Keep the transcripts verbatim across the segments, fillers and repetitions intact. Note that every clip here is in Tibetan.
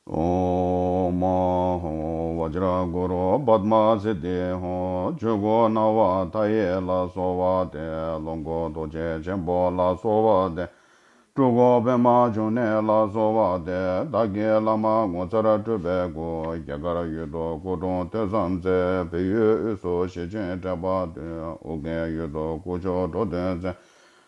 ཨོཾ་ཨཱཿཧཱུྃ་བཛྲ་གུ་རུ་པདྨ་སིདྡྷི་ཧཱུྃ། ཆོས་སྐུ་སྣང་བ་མཐའ་ཡས་ལ་གསོལ་བ་འདེབས། ལོངས་སྐུ་རྡོ་རྗེ་ཆེན་པོ་ལ་གསོལ་བ་འདེབས། སྤྲུལ་སྐུ་པདྨ་འབྱུང་གནས་ལ་གསོལ་བ་འདེབས། བདག་གི་བླ་མ་ངོ་མཚར་སྤྲུལ་པའི་སྐུ། རྒྱ་གར་ཡུལ་དུ་སྐུ་འཁྲུངས་ཐོས་བསམ་མཛད། བོད་ཡུལ་དབུས་སུ་ཞེ་ཆེན་དྲེགས་པ་སྟོན། ཨོ་རྒྱན་ཡུལ་དུ་སྐུ་མཆོག་འགྲོ་དོན་མཛད།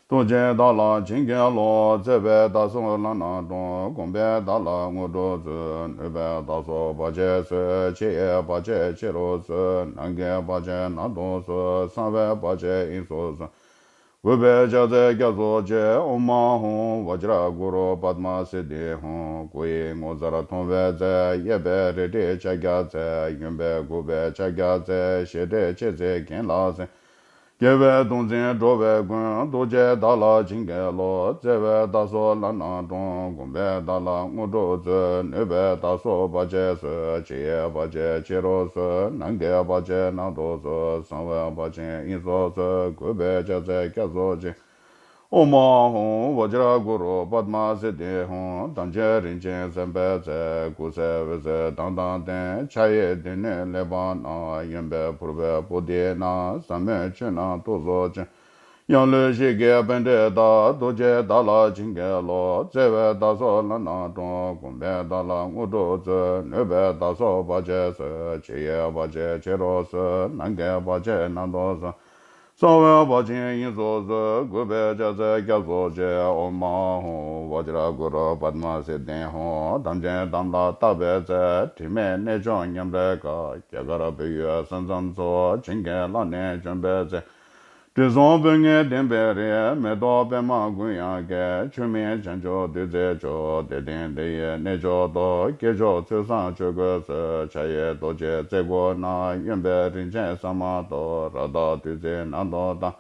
ཐུགས་རྗེས་བདག་ལ་བྱིན་གྱིས་རློབས། བརྩེ་བས་བདག་སོགས་ལམ་སྣ་དྲོངས། དགོངས་པས་བདག་ལ་དངོས་གྲུབ་སྩོལ། ནུས་པས་བདག་སོགས་བར་ཆད་སོལ། ཕྱི་ཡི་བར་ཆད་ཕྱི་རུ་སོལ། ནང་གི་བར་ཆད་ནང་དུ་སོལ། གསང་བའི་བར་ཆད་དབྱིངས་སུ་སོལ། གུས་པས་ཕྱག་འཚལ་སྐྱབས་སུ་མཆི། ཨོཾ་ཨཱཿཧཱུྃ་བཛྲ་གུ་རུ་པདྨ་སིདྡྷི་ཧཱུྃ། སྐུ་ཡི་ངོ་མཚར་མཐོང་བའི་ཚེ། གཡས་པས་རལ་གྲིའི་ཕྱག་རྒྱ་མཛད། གཡོན་པས་འགུགས་པའི་ཕྱག་རྒྱ་མཛད། ཞལ་བགྲད་མཆེ་གཙིགས་གྱེན་ལ་གཟིགས། རྒྱལ་བའི་གདུང་འཛིན་འགྲོ་བའི་མགོན། ཐུགས་རྗེས་བདག་ལ་བྱིན་གྱིས་རློབས། བརྩེ་བས་བདག་སོགས་ལམ་སྣ་དྲོངས། དགོངས་པས་བདག་ལ་དངོས་གྲུབ་སྩོལ། ནུས་པས་བདག་སོགས་བར་ཆད་སོལ། ཕྱི་ཡི་བར་ཆད་ཕྱི་རུ་སོལ། ནང་གི་བར་ཆད་ནང་དུ་སོལ། གསང་བའི་བར་ཆད་དབྱིངས་སུ་སོལ། གུས་པས་ཕྱག་འཚལ་སྐྱབས་སུ་མཆི། ཨོཾ་ཨཱཿཧཱུྃ་བཛྲ་གུ་རུ་པདྨ་སིདྡྷི་ཧཱུྃ། དམ་ཅན་རིན་ཆེན་སེམས་དཔའི་རྩལ། སྐུ་གསལ་འོད་ཟེར་མདངས་དང་ལྡན། ཕྱག་གཡས་སྡེ་སྣོད་ཀླད་པ་ན། གཡོན་པས་ཕུར་པའི་པོ་ཏི་བསྣམས། ཟབ་མོའི་ཆོས་རྣམས་ཐུགས་སུ་ཆུད། ཡང་ལུས་ཤེལ་གྱི་པཎྜི་ཏ། ཐུགས་རྗེས་བདག་ལ་བྱིན་གྱིས་རློབས། བརྩེ་བས་བདག་སོགས་ལམ་སྣ་དྲོངས། དགོངས་པས་བདག་ལ་དངོས་གྲུབ་སྩོལ། ནུས་པས་བདག་སོགས་བར་ཆད་སོལ། ཕྱི་ཡི་བར་ཆད་ཕྱི་རུ་སོལ། ནང་གི་བར་ཆད་ནང་དུ་སོལ། གསང་བའི་བར་ཆད་དབྱིངས་སུ་སོལ། གུས་པས་ཕྱག་འཚལ་སྐྱབས་སུ་མཆི། ཨོཾ་ཨཱཿཧཱུྃ་བཛྲ་གུ་རུ་པདྨ་སིདྡྷི་ཧཱུྃ། དམ་ཅན་དམ་ལ་བཏགས་པའི་ཚེ། དྲི་མེད་གནས་མཆོག་ཉམས་རེ་དགའ། རྒྱ་གར་བོད་ཡུལ་ས་མཚམས་སུ། བྱིན་གྱིས་བརླབས་ནས་བྱོན་པའི་ཚེ། དྲི་བསུང་སྤོས་ངད་ལྡན་པའི་རི། མེ་ཏོག་པདྨ་དགུན་ཡང་རྒྱས། ཆོས་མིན་བྱང་ཆུབ་བདུད་རྩིའི་མཆོག། དད་ལྡན་དེ་ཡི་གནས་མཆོག་ཏུ། སྐྱེས་མཆོག་ཚུལ་བཟང་ཆོས་གོས་གསོལ། ཕྱག་གཡས་རྡོ་རྗེ་རྩེ་དགུ་ན། གཡོན་པས་རིན་ཆེན་ས་མ་ཏོག། རཀྟ་བདུད་རྩི་ནང་དུ་བཏང་།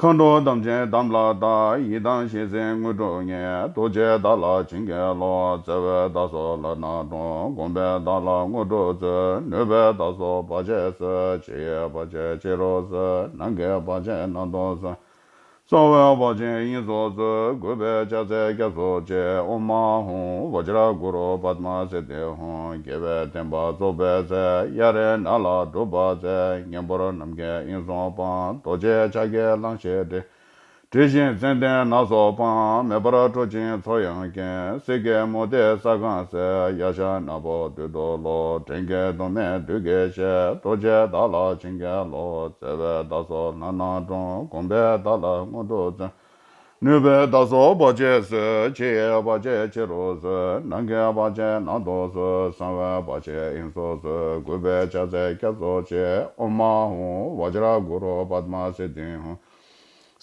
མཁའ་འགྲོ་དམ་ཅན་དམ་ལ་བཏགས། ཡི་དམ་ཞལ་གཟིགས་དངོས་གྲུབ་བརྙེས། ཐུགས་རྗེས་བདག་ལ་བྱིན་གྱིས་རློབས། བརྩེ་བས་བདག་སོགས་ལམ་སྣ་དྲོངས། དགོངས་པས་བདག་ལ་དངོས་གྲུབ་སྩོལ། ནུས་པས་བདག་སོགས་བར་ཆད་སོལ། ཕྱི་ཡི་བར་ཆད་ཕྱི་རུ་སོལ། ནང་གི་བར་ཆད་ནང་དུ་སོལ། གསང་བའི་བར་ཆད་དབྱིངས་སུ་སོལ། གུས་པས་ཕྱག་འཚལ་སྐྱབས་སུ་མཆི། ཨོཾ་ཨཱཿཧཱུྃ་བཛྲ་གུ་རུ་པདྨ་སིདྡྷི་ཧཱུྃ། རྒྱལ་བའི་བསྟན་པ་རྫོགས་པའི་ཚེ། གཡའ་རིའི་ནགས་ལ་སྒྲུབ་པར་མཛད། གཉན་པོར་ནམ་མཁའི་དབྱིངས་སུ་འཕངས། རྡོ་རྗེ་ཕྱག་གིས་གླང་ཆེན་བསྒྲལ། བསྒྲལ་ཞིང་ཙན་དན་ནགས་སུ་འཕངས། མེ་འབར་འཁྲུག་ཅིང་མཚོ་ཡང་བརྒྱན། གསེར་གྱི་མུ་ཏིག་ས་གང་བསྲེགས། གཡའ་ཤ་ནག་པོ་བདུད་དུ་ལོག། བྲན་གྱིས་དུ་མའི་བདུད་ཀྱི་གཤེད། རྡོ་རྗེ་བདག་ལ་བྱིན་གྱིས་རློབས། བརྩེ་བས་བདག་སོགས་ལམ་སྣ་དྲོངས། དགོངས་པས་བདག་ལ་དངོས་གྲུབ་སྩོལ། ནུས་པས་བདག་སོགས་བར་ཆད་སོལ། ཕྱི་ཡི་བར་ཆད་ཕྱི་རུ་སོལ། ནང་གི་བར་ཆད་ནང་དུ་སོལ། གསང་བའི་བར་ཆད་དབྱིངས་སུ་སོལ། གུས་པས་ཕྱག་འཚལ་སྐྱབས་སུ་མཆི། ཨོཾ་ཨཱཿཧཱུྃ་བཛྲ་གུ་རུ་པདྨ་སིདྡྷི་ཧཱུྃ།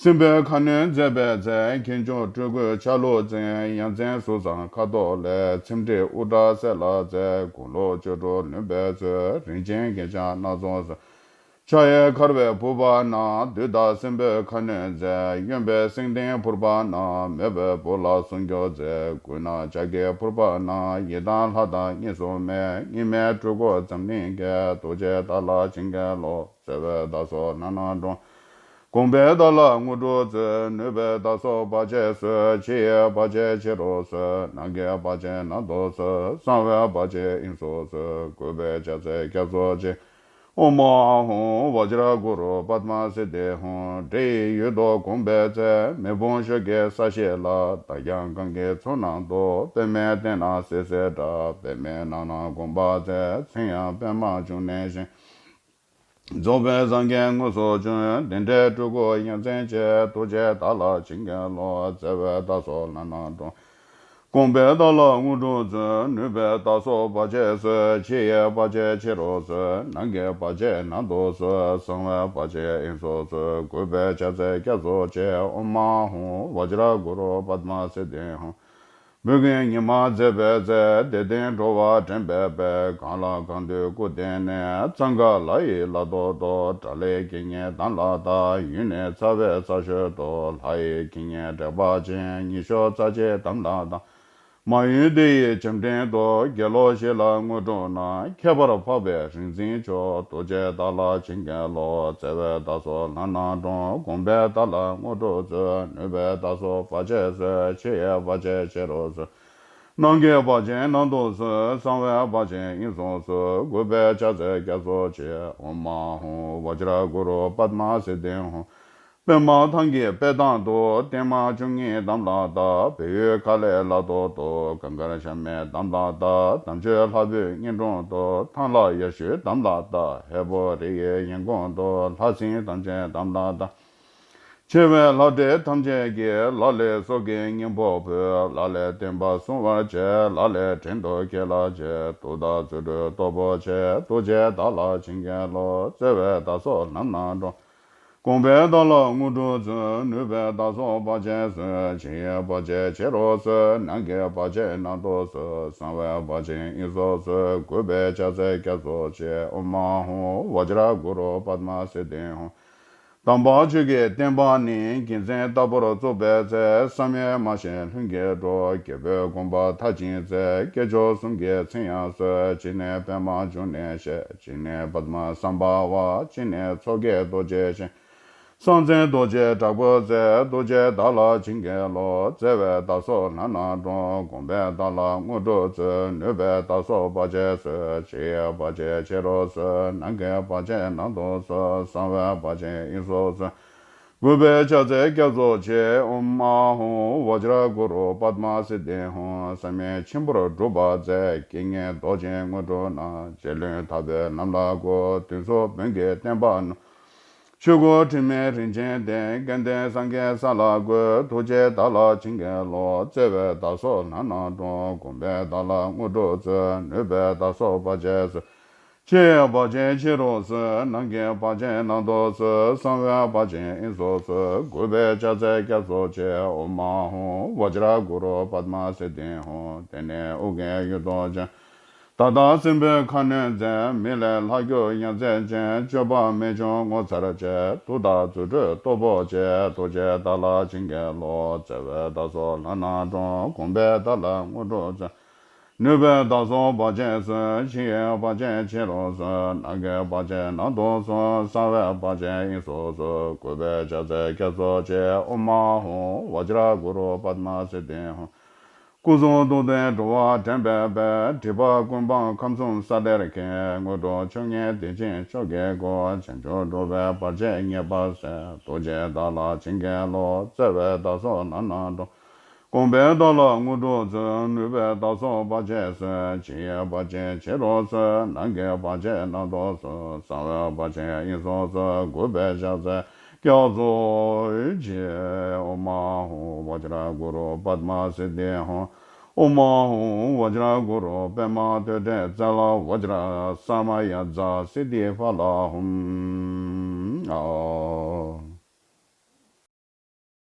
སྲིན་པོའི་ཁ་གནོན་མཛད་པའི་ཚེ། མཁས་མཆོག་སྤྲུལ་སྐུའི་ཆ་ལུགས་འཛིན། ཡ་མཚན་གཟུགས་བཟང་ཁ་དོག་ལེགས། ཚེམས་འགྲིག་དབུ་སྐྲ་སེར་ལ་མཛེས། དགུང་ལོ་བཅུ་དྲུག་ལོན་པའི་ཚུལ། རིན་ཆེན་རྒྱན་ཆ་སྣ་ཚོགས་གསོལ། ཕྱག་གཡས་འཁར་བའི་ཕུར་པ་ན། བདུད་དང་སྲིན་པོའི་ཁ་གནོན་མཛད། གཡོན་པས་སེང་ལྡེང་ཕུར་པ་ན། མོས་པའི་བུ་ལ་སྲུང་སྐྱོབ་མཛད། མགུལ་ན་བྱ་རྒོད་ཕུར་པ་ན། ཡི་དམ་ལྷ་དང་གཉིས་སུ་མེད། སྙིགས་མའི་སྤྲུལ་སྐུ་འཛམ་གླིང་རྒྱས། ཐུགས་རྗེས་བདག་ལ་བྱིན་གྱིས་རློབས། བརྩེ་བས་བདག་སོགས་ལམ་སྣ་དྲོངས། དགོངས་པས་བདག་ལ་དངོས་གྲུབ་སྩོལ། ནུས་པས་བདག་སོགས་བར་ཆད་སོལ། ཕྱི་ཡི་བར་ཆད་ཕྱི་རུ་སོལ། ནང་གི་བར་ཆད་ནང་དུ་སོལ། གསང་བའི་བར་ཆད་དབྱིངས་སུ་སོལ། གུས་པས་ཕྱག་འཚལ་སྐྱབས་སུ་མཆི། ཨོཾ་ཨཱཿཧཱུྃ་བཛྲ་གུ་རུ་པདྨ་སིདྡྷི་ཧཱུྃ། འདྲེ་ཡི་ཡུལ་དུ་དགོངས་པའི་ཚེ། མེ་དཔུང་ཤོད་ཀྱི་ས་གཞི་ལ། མདའ་རྒྱང་གང་གི་མཚོ་ནང་དུ། པདྨའི་སྟེང་ན་བསིལ་བསིལ་འདྲ། པདྨའི་ནང་ན་དགོངས་པའི་ཚེ། མཚན་ཡང་པདྨ་འབྱུང་གནས་ཤིང་། རྫོགས་པའི་སངས་རྒྱས་དངོས་སུ་བྱོན། བདེན་བྲལ་སྤྲུལ་སྐུ་ཡ་མཚན་ཆེ། ཐུགས་རྗེས་བདག་ལ་བྱིན་གྱིས་རློབས། བརྩེ་བས་བདག་སོགས་ལམ་སྣ་དྲོངས། དགོངས་པས་བདག་ལ་དངོས་གྲུབ་སྩོལ། ནུས་པས་བདག་སོགས་བར་ཆད་སོལ། ཕྱི་ཡི་བར་ཆད་ཕྱི་རུ་སོལ། ནང་གི་བར་ཆད་ནང་དུ་སོལ། གསང་བའི་བར་ཆད་དབྱིངས་སུ་སོལ། གུས་པས་ཕྱག་འཚལ་སྐྱབས་སུ་མཆི། ཨོཾ་ཨཱཿཧཱུྃ་བཛྲ་གུ་རུ་པདྨ་སིདྡྷི་ཧཱུྃ། བོད་ཀྱི་ཉི་མ་མཛད་པའི་ཚེ། དད་ལྡན་འགྲོ་བ་འདྲེན་པའི་དཔལ། གང་ལ་གང་འདུལ་སྐུ་བསྟན་ནས། གཙང་ཁ་ལ་ཡི་ལ་ཐོག་ཏུ། དགྲ་ལྷའི་དགེ་བསྙེན་དམ་ལ་བཏགས། ཡུལ་ནི་ཚ་བའི་ཚ་ཤོད་དུ། ལྷ་ཡི་དགེ་བསྙེན་དྲེགས་པ་ཅན། ཉི་ཤུ་རྩ་གཅིག་དམ་ལ་བཏགས། མ་ཡུལ་འདི་ཡི་བྱམས་སྤྲིན་དུ། དགེ་སློང་བཞི་ལ་དངོས་གྲུབ་གནང་། ཁྱད་པར་འཕགས་པའི་རིག་འཛིན་མཆོག། ཐུགས་རྗེས་བདག་ལ་བྱིན་གྱིས་རློབས། བརྩེ་བས་བདག་སོགས་ལམ་སྣ་དྲོངས། དགོངས་པས་བདག་ལ་དངོས་གྲུབ་སྩོལ། ནུས་པས་བདག་སོགས་བར་ཆད་སོལ། ཕྱི་ཡི་བར་ཆད་ཕྱི་རུ་སོལ། ནམ་མཁའི་བར་ཆེན་ནང་དུ་གསོལ། གསང་བའི་བར་ཆེན་དབྱིངས་སུ་གསོལ། གུས་པས་ཕྱག་འཚལ་སྐྱབས་སུ་མཆི། ཨོཾ་ཨཱཿཧཱུྃ་བཛྲ་གུ་རུ་པདྨ་སིདྡྷི་ཧཱུྃ། པདྨ་ཐང་གི་དཔལ་ཐང་དུ། བརྟན་མ་བཅུ་གཉིས་དམ་ལ་བཏགས། བོད་ཡུལ་ཁ་ལས་ལ་ཐོག་ཏུ། གངས་དཀར་ཤ་མེད་དམ་ལ་བཏགས། དམ་ཆོས་ལྷ་བུའི་སྙིང་དྲུང་དུ། ཐང་ལྷ་ཡ་ཤུད་དམ་ལ་བཏགས། ཧས་པོ་རི་ཡི་ཡང་གོང་དུ། ལྷ་སྲིན་ཐམས་ཅད་དམ་ལ་བཏགས། ཆེ་བའི་ལྷ་འདྲེ་ཐམས་ཅད་ཀྱིས། ལ་ལས་སྲོག་གི་སྙིང་པོ་ཕུལ། ལ་ལས་བསྟན་པ་སྲུང་བར་བྱེད། ལ་ལས་བྲན་དུ་འཁོལ་ལ་བྱེད། གདུགས་དང་རྫུ་འཕྲུལ་སྟོབས་པོ་ཆེ། ཐུགས་རྗེས་བདག་ལ་བྱིན་གྱིས་རློབས། བརྩེ་བས་བདག་སོགས་ལམ་སྣ་དྲོངས། དགོངས་པས་བདག་ལ་དངོས་གྲུབ་སྩོལ། ནུས་པས་བདག་སོགས་བར་ཆད་སོལ། ཕྱི་ཡི་བར་ཆད་ཕྱི་རུ་སོལ། ནང་གི་བར་ཆད་ནང་དུ་སོལ། གསང་བའི་བར་ཆེན་དབྱིངས་སུ་སོལ། གུས་པས་ཕྱག་འཚལ་སྐྱབས་སུ་མཆི། ཨོཾ་ཨཱཿཧཱུྃ་བཛྲ་གུ་རུ་པདྨ་སིདྡྷི་ཧཱུྃ། དམ་པ་ཆོས་ཀྱི་བསྟན་པ་ནི། གིང་བཙན་ལྟ་བུར་བཙུགས་པའི་ཚེ། བསམ་ཡས་མ་བཞེངས་ལྷུན་གྱིས་གྲུབ། རྒྱལ་པོའི་དགོངས་པ་མཐར་ཕྱིན་ཚེ། སྐྱེས་མཆོག་གསུམ་གྱི་མཚན་ཡང་གསོལ། གཅིག་ནི་པདྨ་འབྱུང་གནས་ཞེས། གཅིག་ནི་པདྨ་སམྦྷ་ཝ། གཅིག་ནི་མཚོ་སྐྱེས་རྡོ་རྗེ་ཞེས། གསང་མཚན་རྡོ་རྗེ་དྲག་པོའི་རྩལ། ཐུགས་རྗེས་བདག་ལ་བྱིན་གྱིས་རློབས། བརྩེ་བས་བདག་སོགས་ལམ་སྣ་དྲོངས། དགོངས་པས་བདག་ལ་དངོས་གྲུབ་སྩོལ། ནུས་པས་བདག་སོགས་བར་ཆད་སོལ། ཕྱི་ཡི་བར་ཆད་ཕྱི་རུ་སོལ། ནང་གི་བར་ཆད་ནང་དུ་སོལ། གསང་བའི་བར་ཆེན་དབྱིངས་སུ་སོལ། གུས་པས་ཕྱག་འཚལ་སྐྱབས་སུ་མཆི། ཨོཾ་ཨཱཿཧཱུྃ་བཛྲ་གུ་རུ་པདྨ་སིདྡྷི་ཧཱུྃ། བསམ་ཡས་མཆིམས་ཕུར་སྒྲུབ་པ་མཛད། དགེ་བསྙེན་རྡོ་རྗེའི་དངོས་གྲུབ་གནང་། རྗེ་བློན་དམ་པའི་ལམ་ལ་བཀོད། དུས་གསུམ་བོན་གྱི་བསྟན་པ་རྣམས། ཆོས་སྐུ་དྲི་མེད་རིན་ཆེན་གདན། སྐལ་ལྡན་སངས་རྒྱས་ས་ལ་འགོད། ཐུགས་རྗེས་བདག་ལ་བྱིན་གྱིས་རློབས། བརྩེ་བས་བདག་སོགས་ལམ་སྣ་དྲོངས། དགོངས་པས་བདག་ལ་དངོས་གྲུབ་སྩོལ། ནུས་པས་བདག་སོགས་བར་ཆད་སོལ། ཕྱི་ཡི་བར་ཆད་ཕྱི་རུ་སོལ། ནང་གི་བར་ཆད་ནང་དུ་སོལ། གསང་བའི་བར་ཆེན་དབྱིངས་སུ་སོལ། གུས་པས་ཕྱག་འཚལ་སྐྱབས་སུ་མཆི། ཨོཾ་ཨཱཿཧཱུྃ་བཛྲ་གུ་རུ་པདྨ་སིདྡྷི་ཧཱུྃ། དེ་ནས་ཨོ་རྒྱན་ཡུལ་དུ་བྱོན། ད་ལྟ་སྲིན་པོའི་ཁ་གནོན་མཛད། མི་ལས་ལྷག་གྱུར་ཡ་མཚན་ཅན། སྤྱོད་པ་རྨད་བྱུང་ངོ་མཚར་ཆེ། མཐུ་དང་རྫུ་འཕྲུལ་སྟོབས་པོ་ཆེ། ཐུགས་རྗེས་བདག་ལ་བྱིན་གྱིས་རློབས། བརྩེ་བས་བདག་སོགས་ལམ་སྣ་དྲོངས། དགོངས་པས་བདག་ལ་དངོས་གྲུབ་སྩོལ། ནུས་པས་བདག་སོགས་བར་ཆད་སོལ། ཕྱི་ཡི་བར་ཆད་ཕྱི་རུ་སོལ། ནང་གི་བར་ཆད་ནང་དུ་སོལ། གསང་བའི་བར་ཆེན་དབྱིངས་སུ་སོལ། གུས་པས་ཕྱག་འཚལ་སྐྱབས་སུ་མཆི། ཨོཾ་ཨཱཿཧཱུྃ་བཛྲ་གུ་རུ་པདྨ་སིདྡྷི་ཧཱུྃ། སྐུ་གསུང་ཐུགས་ལྡན་འགྲོ་བ་འདྲེན་པའི་དཔལ། སྒྲིབ་པ་ཀུན་སྤངས་ཁམས་གསུམ་ས་གཏེར་མཁན། དངོས་གྲུབ་མཆོག་བརྙེས་བདེ་ཆེན་མཆོག་གི་སྐུ། བྱང་ཆུབ་སྒྲུབ་པའི་བར་ཆད་ངེས་པར་སེལ། ཐུགས་རྗེས་བདག་ལ་བྱིན་གྱིས་རློབས། བརྩེ་བས་བདག་སོགས་ལམ་སྣ་དྲོངས། དགོངས་པས་བདག་ལ་དངོས་གྲུབ་སྩོལ། ནུས་པས་བདག་སོགས་བར་ཆད་སོལ། ཕྱི་ཡི་བར་ཆད་ཕྱི་རུ་སོལ། ནང་གི་བར་ཆད་ནང་དུ་སོལ། གསང་བའི་བར་ཆེན་དབྱིངས་སུ་སོལ། གུས་པས་ཕྱག་འཚལ་སྐྱབས་སུ་མཆི། ཨོཾ་ཨཱཿཧཱུྃ་བཛྲ་གུ་རུ་པདྨ་སིདྡྷི་ཧཱུྃ། ཨོཾ་ཨཱཿཧཱུྃ་བཛྲ་གུ་རུ་པདྨ་ཐོད་ཕྲེང་རྩལ་བཛྲ་ས་མ་ཡ་ཛཿསིདྡྷི་ཕ་ལ་ཧཱུྃ། ཨཱཿཧཱུྃ།